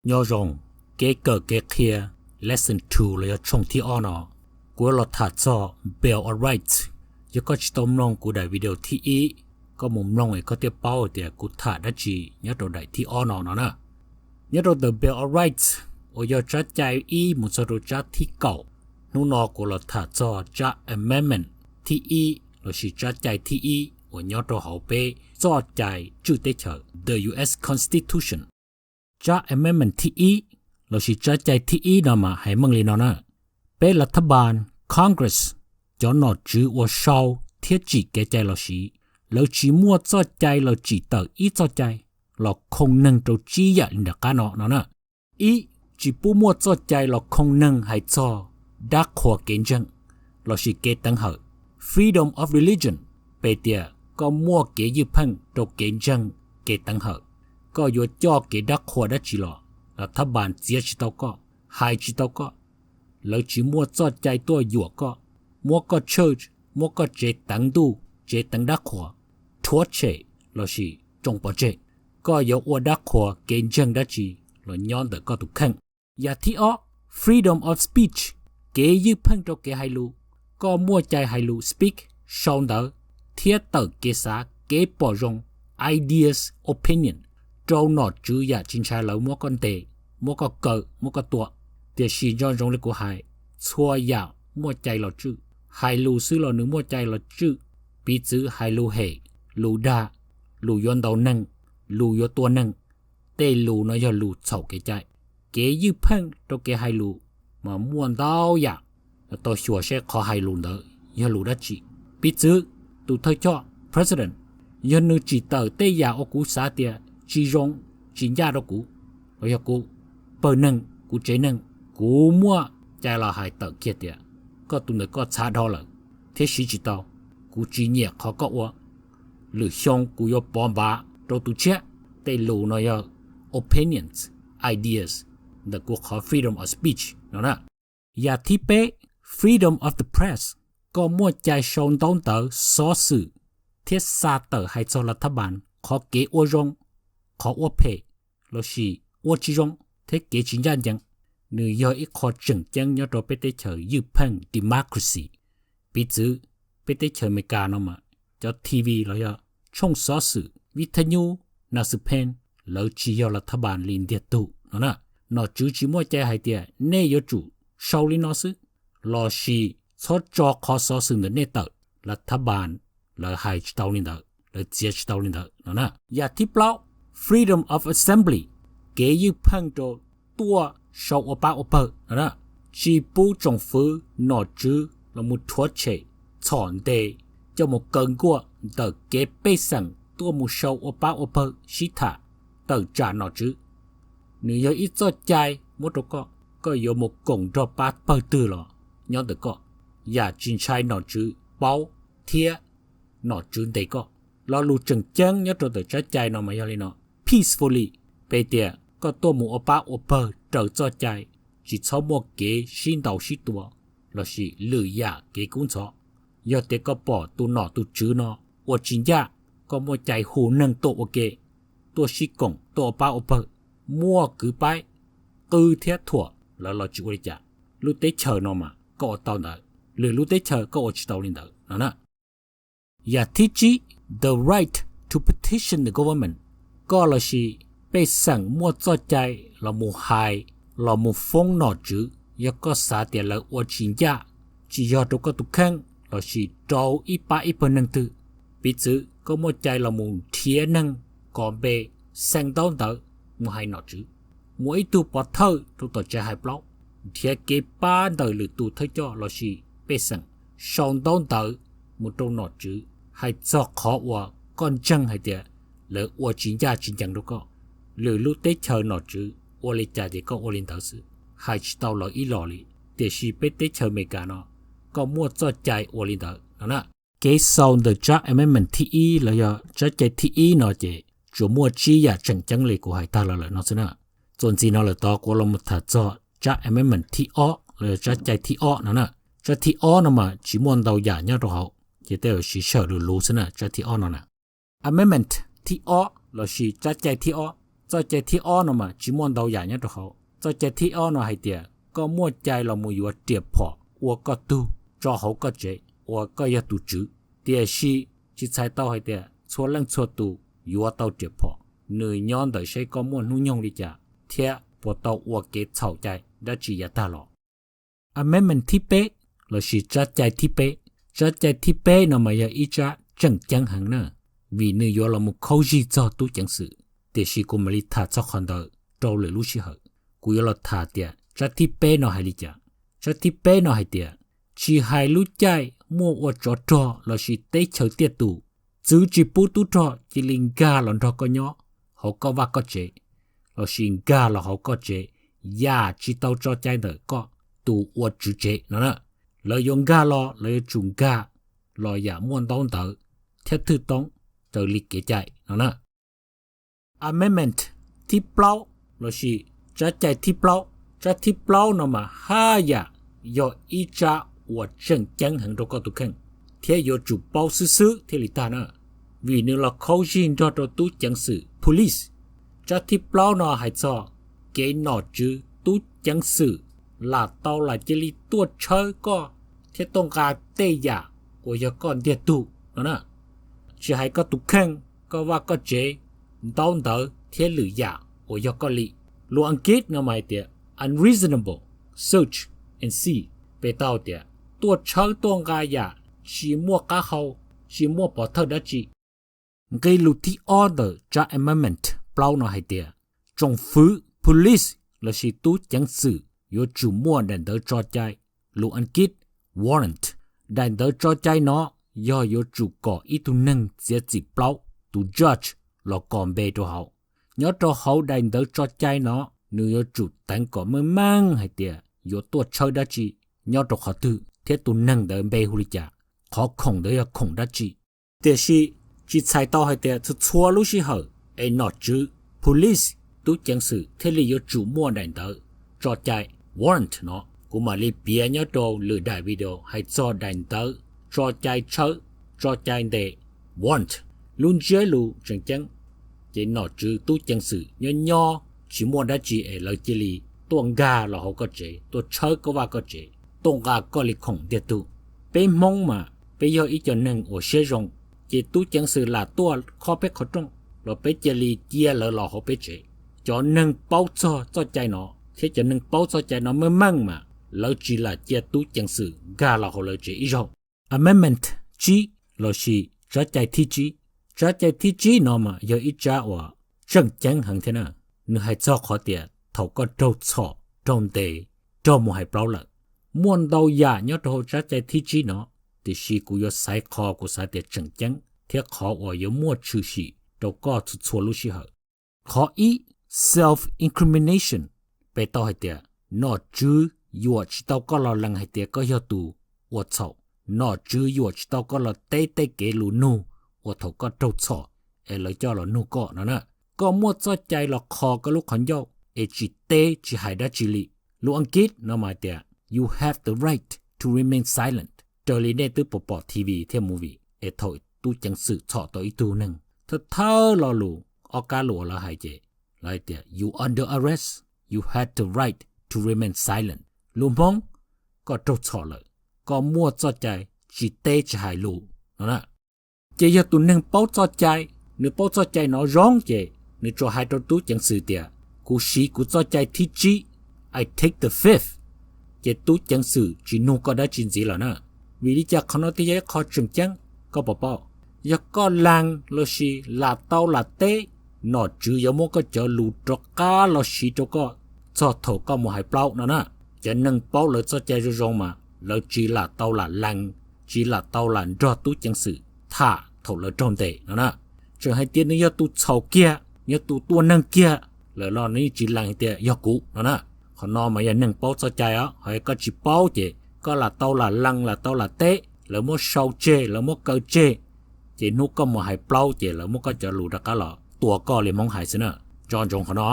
Nyob zoo, kev kawm kev qhia lesson two los yog tshooj thib ob no, kuv yuav los tham txog Bill of Rights. Yog koj tsis tau mloog kuv daim video thib ib, koj mus mloog es koj thiaj paub tias kuv tham dab tsi nyob rau daim thib ob no no na. Nyob rau ntawm Bill of Rights uas yog tsab cai ib mus txog rau tsab thib kaum, hnub no kuv los tham txog tsab amendment thib ib lossis tsab cai thib ib uas nyob rau hauv peb txoj cai tswj teb chaws the U S Constitution. Tsab amendment thib ib lossis tsab cai thib ib no mas hais meej li no na: Peb lav thab npas, Congress, cov nom tswv uas sau thiab tsim kev cai los siv, lawv tsis muaj txoj cai los tsim tawm ib txoj cai los khoo neeg rau tsib yam li nram qab no no na. Ib, tsis pub muaj txoj cai los khoo neeg hais txog dab qhuas kev ntseeg lossis kev teev hawm, freedom of religion, pes tias koj muaj kev ywj pheej rau kev ntseeg, kev teev hawm. Koj yuav coj kev dab qhuas dab tsi los, lav thab npas txiav tsis tau koj, hais tsis tau koj. Lawv tsis muaj txoj cai tuaj yuam koj, muab koj church, muab koj tsev teev ntuj, tsev teev dab qhuas rhuav tshem lossis tsoo pov tseg. Koj yuav ua dab qhuas kev ntseeg dab tsi los nyob ntawm koj tus kheej. Yam thib ob, freedom of speech, kev ywj pheej rau kev hais lus. Koj muaj cai hais lus, speak, sau ntawv thiab tawm kev xav, kev pom zoo, ideas, opinion, rau nom tswv yam tsis ntshai lawv muab koj ntes, muab koj kaw, muab koj tua. Tiam sis nco ntsoov li kuv hais, txhua yam muaj cai los tswj. Hais lus xwb los nws muaj cai los tswj. Piv txwv hais lus hem, lus dag, lus yuav ntaus neeg, lus yuav tua neeg, tej lus no yog lus txhaum kev cai. Kev ywj pheej rau kev hais lus mas muaj ntau yam, tau xyuas seb qhov hais lus ntawd yog lus dab tsi. Piv txwv, tus thawj coj president, yog nws tsim tawm tej yam uas kuv xav tias tsis zoo, tsis ncaj rau kuv, los yog kuv pawg neeg, kuv tsev neeg, kuv muaj cai los hais tawm kiag tias koj tus ntawd koj txhav dhau lawm thiab siv tsis tau, kuv tsis nyiam qhov koj ua, lwm xyoo kuv yuav pov npav rau tus tshiab. Tej lus no yog opinions, ideas ntawm kuv qhov freedom of speech no na. Yam thib peb, freedom of the press, koj muaj cai sau ntaub ntawv xov xwm thiab xa tawm hais txog lav thab npas qhov kev ua zoo, qhov ua phem, lossis ua tsis zoo thiab kev tsis ncaj ncees. Nws yog ib qho tseem ceeb nyob rau peb teb chaws ywj pheej democracy. Piv txwv, peb teb chaws Amelikas no mas cov T V los yog tshooj xov xwm, vij thaj nyub, nas xwm pheej, lawv tsis yog lav thab npas li ntiag tug no na. Nom tswv tsis muaj cai hais tias nej yuav tsum sau li no xwb, lossis txhob tso qhov xov xwm ntawm nej tawm. Lav thab npas lawv hais tsis tau li ntawd, lawv txiav tsis tau li ntawd no na. Yam thib plaub, freedom of assembly, kev ywj pheej rau tuaj sau ua pab ua pawg no na. Tsis pub tsoom fwv nom tswv los mus rhuav tshem, txhom ntes, coj mus kaw nkuaj ntawm kev pej xeem tuaj mus sau ua pab ua pawg sib tham tawm tsam nom tswv. Nws yog ib txoj cai muab rau koj, koj yuav mus koom nrog pab pawg twg los nyob ntawm koj, yam tsis ntshai nom tswv paub thiab nom tswv ntes koj. Lo lus tseem ceeb nyob rau ntawm tsab cai no mas yog li no: peacefully, pes tias koj tuaj mus ua pab ua pawg raws txoj cai, tsis txhob muaj kev sib ntaus sib tua lossis lwm yam kev kub ntxhov. Yog tias koj pom tus nom tus tswv no ua tsis ncaj, koj muaj cai hu neeg tuaj ua ke, tuaj sib koom, tuaj ua pab ua pawg, muaj kwv paib, qw thiab thuam lawv los tsis ua li cas. Lub teb chaws no mas koj ua tau ntawd, lwm lub teb chaws koj ua tsis tau li ntawd no na. Yam thib tsib, the right to petition the government, koj lossis pej xeem muaj txoj cai los mus hais, los mus foob nom tswv yog koj xav tias lawv ua tsis ncaj, tsis yog rau koj tus kheej lossis rau ib pab ib pawg neeg twg. Piv txwv, koj muaj cai los mus nrhiav neeg kom npe, xee ntaub ntawv mus hais nom tswv. Muaj ib tug pov thawj rau tom tsev hais plaub, nrhiav kev pab ntawm lwm tus thawj coj lossis pej xeem, sau ntaub ntawv mus rau nom tswv hais txog qhov uas koj ntseeg hais tias lawv ua tsis ncaj tsis ncees rau koj. Lwm lub teb chaws nom tswv ua li cas ces koj ua li ntawd xwb, hais tsis tau lawv ib los li. Tiam sis peb teb chaws Amelikas no, koj muaj txoj cai ua li ntawd no na. Kev xaus ntawm tsab amendment thib ib los yog tsab cai thib ib no ces tsuas muaj tsib yam tseem ceeb li kuv hais tag los lawm no xwb na. Txuas ntxiv no lawm tod kuv los mus tham txog tsab amendment thib ob los yog tsab cai thib ob no na. Tsab thib ob no mas tsis muaj ntau yam nyob rau hauv, ces tej zaum siv sij hawm luv luv xwb na, tsab thib ob no na. Amendment thib ob lossis tsab cai thib ob, Txoj cai thib ob no mas tsis muaj ntau yam nyob rau hauv. Txoj cai thib ob no hais tias koj muaj cai los mus yuav riam phom ua koj tug tso hauv koj tsev uas koj yog tus tswv, tiam sis tsis txhais tau hais tias txhua leej txhua tus yuav tau riam phom. Nws nyob ntawm seb koj muaj hnub nyoog li cas thiab puas tau ua kev txhaum cai dab tsi yav tag los. Amendment thib peb lossis tsab cai thib peb. Tsab cai thib peb no mas yog ib tsab tseem ceeb heev na, vim nws yuav los mus khaub zig txog tub ceev xwm, tiam sis kuv mam li tham txog qhov ntawd rau lwm lub sij hawm. Kuv yuav los tham tias tsab thib peb no hais li cas. Tsab thib peb no hais tias tsis hais lub caij muaj ua tsov rog lossis teb chaws tiaj tus, txwv tsis pub tub rog cia li nkag los nrog koj nyob hauv koj vaj koj tsev lossis nkag los hauv koj tsev yam tsis tau tso cai ntawm koj tus ua tswv tsev no na. Lawv yuav nkag los lawv yuav tsum nkag los yam muaj ntaub ntawv thiab thwj toob raws li kev cai no na. Amendment thib plaub lossis tsab cai thib plaub. Tsab thib plaub no mas haj yam yog ib tsab uas tseem ceeb heev rau koj tus kheej thiab yuav tsum paub xwb xwb thiaj li tag na, vim nws los khaub zig nrog rau tub ceev xwm police. Tsab thib plaub no hais txog kev nom tswv tub ceev xwm lam tau lam cia li tuaj tshawb koj thiab tuaj nqa tej yam uas yog koj ntiag tug no na, tsis hais koj tus kheej, koj vaj koj tsev, ntaub ntawv thiab lwm yam uas yog koj li. Lus Askiv no mas hais tias unreasonable search and seizure, peb tau tias tuaj tshawb tuaj nqa yam tsis muaj qab hau, tsis muaj pov thawj dab tsi. Nqe lus thib ob ntawm tsab amendment plaub no hais tias tsoom fwv police lossis tub ceev xwm yuav tsum muaj daim ntawv tso cai, lus Askiv warrant. Daim ntawv tso cai no yog yuav tsum kom ib tug neeg txiav txim plaub, tus judge, los kos npe rau hauv. Nyob rau hauv daim ntawv tso cai no nws yuav tsum teev kom meej meej hais tias yuav tuaj tshawb dab tsi, nyob rau qhov twg thiab tus neeg ntawd npe hu li cas, qhov khoom ntawd yog khoom dab tsi. Tiam sis tsis txhais tau hais tias txhua txhua lub sij hawm es nom tswv police, tub ceev xwm thiaj li yuav tsum muaj daim ntawv tso cai, warrant no. Kuv mam li piav nyob rau lwm daim video hais txog daim ntawv tso cai tshawb, tso cai ntes, warrant. Lub ntsiab lus tseem ceeb ces nom tswv tub ceev xwm nyob nyob tsis muaj dab tsi es lawv cia li tuaj nkag los hauv koj tsev, tuaj tshawb koj vaj koj tsev, tuaj nqa koj li khoom ntiag tug. Peb Hmoob mas peb yog ib co neeg uas siab zoo, ces tub ceev xwm lam tuaj khob peb qhov rooj los peb cia li cia lawv los hauv peb tsev. Cov neeg paub txog txoj cai no thiab cov neeg paub txoj cai no meej meej mas lawv tsis lam cia tub ceev xwm nkag los hauv lawv tsev ib zaug. Amendment tsib lossis tsab cai thib tsib. Tsab cai thib tsib no mas yog ib tsab uas tseem ceeb heev thiab na. Nws hais txog qhov tias thaum koj raug txhom, raug ntes, raug mus hais plaub lawm. Muaj ntau yam nyob rau hauv tsab cai thib tsib no, tiam sis kuv yuav xaiv qhov kuv xav tias tseem ceeb thiab qhov uas yuav muaj tshwm sim rau koj txhua txhua lub sij hawm. Qhov ib, self-incrimination. Peb tau hais tias nom tswv yuam tsis tau koj los lees hais tias koj yog tus ua txhaum. Nom tswv yuam tsis tau koj los teb tej kev lus nug uas thaum koj raug txhom es lawv coj los nug koj no na. Koj muaj txoj cai los kho koj lub qhov ncauj es tsis teb tsis hais dab tsi li. Lus Askiv no mas hais tias you have the right to remain silent. Raws li nej twb pom pom T V thiab movie es thaum tub ceev xwm txhom tau ib tug neeg, thawj thawj lo lus, ob kab lus uas lawv hais ces lawv hais tias you under arrest, you have the right to remain silent. Lus Hmoob, koj raug txhom lawm, koj muaj txoj cai tsis teb tsis hais lus no na. Ces yog tus neeg paub txoj cai, nws paub txoj cai no zoo ces nws tsuas hais rau tub ceev xwm tias kuv siv kuv txoj cai thib tsib, I take the fifth, ces tub ceev xwm tsis nug koj dab tsi ntxiv lawm na. Vim li cas qhov no thiaj yog ib qho tseem ceeb? Koj puas paub, yog koj lees lossis lam tau lam teb, nom tswv yuav muab koj cov lus rov qab los siv rau koj txog thaum koj mus hais plaub no na. Cov neeg paub lawv txoj cai zoo zoo mas lawv tsis lam tau lam lees, tsis lam tau lam nrog tub ceev xwm tham thaum lawv raug ntes no na. Tseem hais tias nws yog tus txhaum kiag, yog tus tua neeg kiag lawm los nws yeej tsis lees hais tias yog kuv no na. Qhov no mas yog neeg paub txoj cai os, ho yog koj tsis paub ces koj lam tau lam lees lam tau lam teb, lawv muab sau tseg lawv muab kaw tseg, ces hnub koj mus hais plaub ces lawv muab koj cov lus rov qab los tua koj li Hmoob hais xwb na. Nco ntsoov qhov no.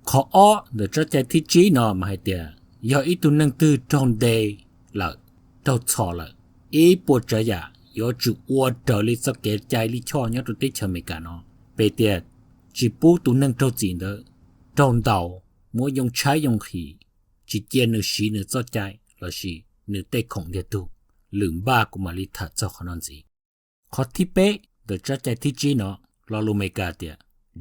Qhov ob ntawm tsab cai thib tsib no mas hais tias yog ib tug neeg twg raug ntes lawm, raug txhom lawm, ib puas tsav yam yuav tsum ua raws li txoj kev cai lij choj nyob rau teb chaws Amelikas no. Peb tias tsis pub tus neeg raug txim ntawd raug ntaus, muab yoo tshaib yoo him, tsis cia nws siv nws txoj cai lossis nws tej khoom ntiag tug. Lwm npaj kuv mam li tham txog qhov no ntxiv. Qhov thib peb ntawm tsab cai thib tsib no, lo lus Amelikas tias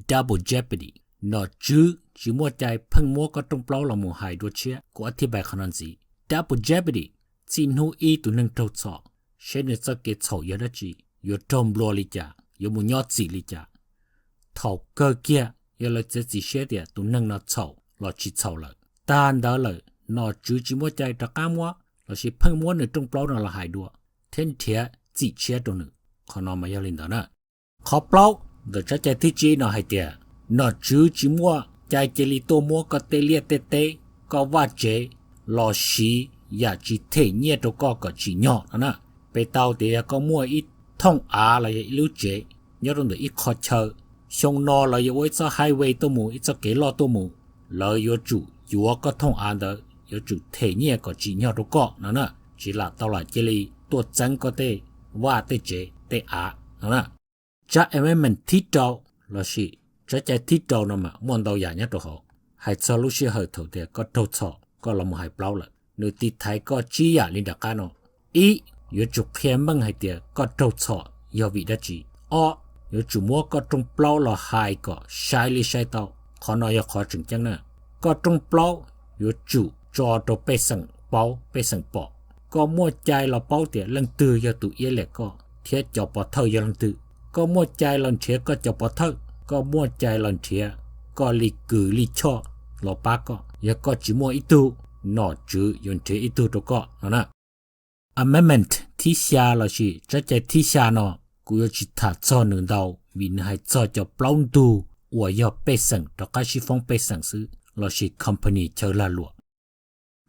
double jeopardy, nom tswv tsis muaj cai pheej muab koj rooj plaub los mus hais dua tshiab. Kuv ob thib pais qhov no ntxiv, double jeopardy, txij hnub ib tus neeg raug txhom, seb nws txoj kev txhaum yog dab tsi, yuav raug nplua li cas, yuav mus nyob txim li cas. Thaum kawg kiag yog lawv txiav txim siab tias tus neeg no txhaum los tsis txhaum lawm, tag ntawd lawm nom tswv tsis muaj cai rov qab muab lossis pheej muab nws rooj plaub no los hais dua thiab nrhiav txim tshiab rau nws. Qhov no mas yog li ntawd na. Qhov plaub ntawm tsab cai thib tsib no hais tias nom tswv tsis muaj cai cia li tuaj muab koj tej liaj tej teb, koj vaj tsev los siv yam tsis them nyiaj rau koj kom tsim nyog no na. Peb tau tias yog koj muaj ib thooj av los yog ib lub tsev nyob rau ntawm ib qho chaw, xyoo no lawv yuav ua ib txoj highway tuaj mus, ib txoj kev loj tuaj mus, lawv yuav tsum yuav koj thooj av ntawd, yuav tsum them nyiaj kom tsim nyog rau koj no na. Tsis lam tau lam cia li tuaj txeeb koj tej vaj tej tsev tej av no na. Tsab amendment thib rau lossis tsab cai thib rau no mas muaj ntau yam nyob rau hauv, hais txog lub sij hawm thaum tias koj raug txhom koj los mus hais plaub lawm, nws tiv thaiv koj tsib yam li nram qab no. Ib, yuav tsum qhia meej hais tias koj raug txhom yog vim dab tsi. Ob, yuav tsum muab koj rooj plaub los hais kom sai li sai tau. Qhov no yog qhov tseem ceeb na. Koj rooj plaub yuav tsum tso rau pej xeem paub pej xeem pom. Koj muaj cai los paub tias leej twg yog tus iab liam koj thiab cov pov thawj yog leej twg. Koj muaj cai los nrhiav koj cov pov thawj, koj muaj cai los nrhiav koj li kws li choj los pab koj. Yog koj tsis muaj ib tug, nom tswv yuav nrhiav ib tug rau koj no na. Amendment thib xya lossis tsab cai thib xya no, kuv yuav tsis tham txog nws ntau vim nws hais txog cov plaub ntug uas yog pej xeem rov qab sib foob pej xeem xwb lossis company chaw lag luam.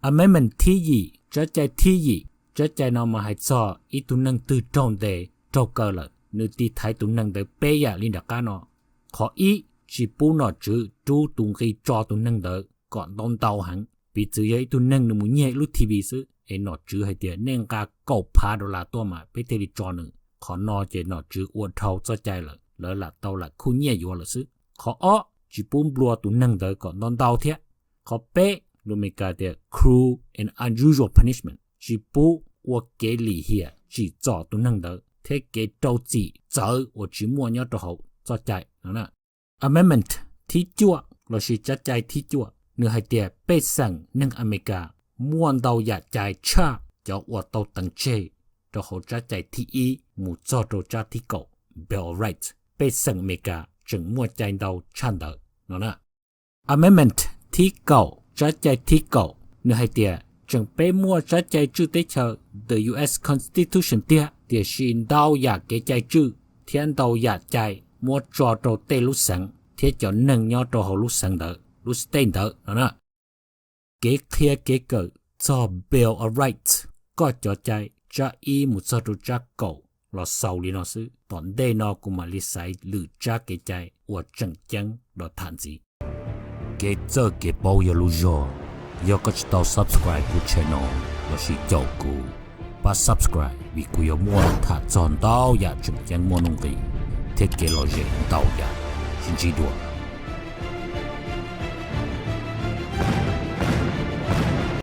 Amendment thib yim, tsab cai thib yim, tsab cai no mas hais txog ib tug neeg twg raug ntes raug kaw lawm, nws tiv thaiv tus neeg ntawd peb yam li nram qab no. Qhov ib, tsis pub nom tswv rub tus nqi tso tus neeg ntawd kom ntau ntau heev. Piv txwv yog ib tug neeg nws mus nyiag ib lub T V xwb es nom tswv hais tias nej nqa kaum phav dollar tuaj mas peb thiaj li tso nws. Qhov no ces nom tswv ua dhau txoj cai lawm, lawv lam tau lam khuj nyiaj yuav lawm xwb. Qhov ob, tsis pub nplua tus neeg ntawd kom ntau ntau thiab. Qhov peb, lus Amelikas tias cruel and unusual punishment, tsis pub ua kev lim hiam tsim txom tus neeg ntawd thiab kev rau txim txawv uas tsis muaj nyob rau hauv txoj cai no na. Amendment thib cuaj lossis tsab cai thib cuaj, nws hais tias pej xeem neeg Amelikas muaj ntau yam cai tshaj cov uas tau teev tseg rau hauv tsab cai thib ib mus txog rau tsab thib kaum, Bill of Rights. Pej xeem Amelikas tseem muaj cai ntau tshaj ntawd no na. Amendment thib kaum, tsab cai thib kaum, nws hais tias tseem peb muaj tsab cai tswj teb chaws, the U S Constitution tiag, tiam sis ntau yam kev cai tswj thiab ntau yam cai muab tso rau tej lub xeev thiab cov neeg nyob rau hauv lub xeev ntawd, lub state ntawd no na. Kev qhia kev kawm txog Bill of Rights, koj cov cai tsab ib mus txog rau tsab kaum los xaus li no xwb. Tom ntej no kuv mam li xaiv lwm tsab kev cai uas tseem ceeb los tham ntxiv. Kev txawj kev paub yog lub zog. Yog koj tsis tau subscribe kuv channel lossis caum kuv, pab subscribe vim kuv yuav muaj tham txog ntau yam tseem ceeb muaj nuj nqis thiab kev lom zem ntau yam. Sib ntsib dua.